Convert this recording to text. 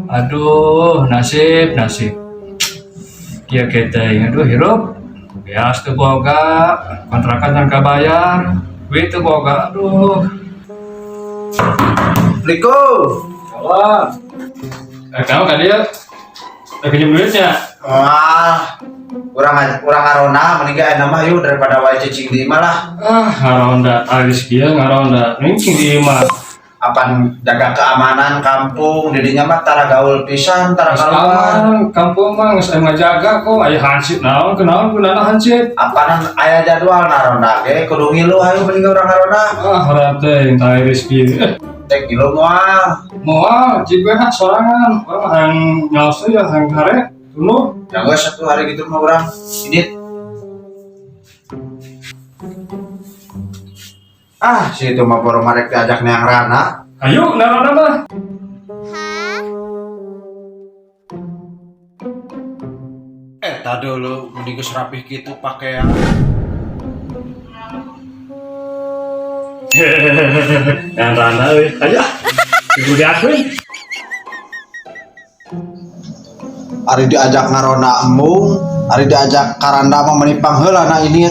Aduh, nasib, nasib. Kieu ke teh, aduh hirup. Beas teu boga, kontrakan can kabayar, duit teu boga, aduh. Assalamualaikum. Salam. Eh, kamu kan dia? Eh, pinjam duitnya. Wah, urang urang ngaronda mending ge mah yuk daripada wae cicing di imah lah. Ah, ngaronda, alis dia ngaronda. Ini di imah. Apan jaga keamanan kampung didinya mah tara gaul pisan, tara Geus keluar. aman, kampung mah geus aya ngajaga kok, aya hansip naon, kunaon gunana hansip. Apanan aya jadwal naronda ge kudu ngilu, hayu mending ge urang ngaronda. Ah, harap teh yang tadi rezeki. Eh, Teh ngilu moal? Moal, jig we ah sorangan. Urang hayang nyaos ya, hayang hare. Tunu. Ya geus satu hari gitu mah urang. Ini ah, si itu mah boro marek diajak neang rana. Ayo, naronda mah. Eh, tadi dulu mending geus rapih gitu pakaian. Yang rana euy. Ayo. Ibu diakuin. Ari diajak ngaronda embung, ari diajak karanda mah menipang heula na ini.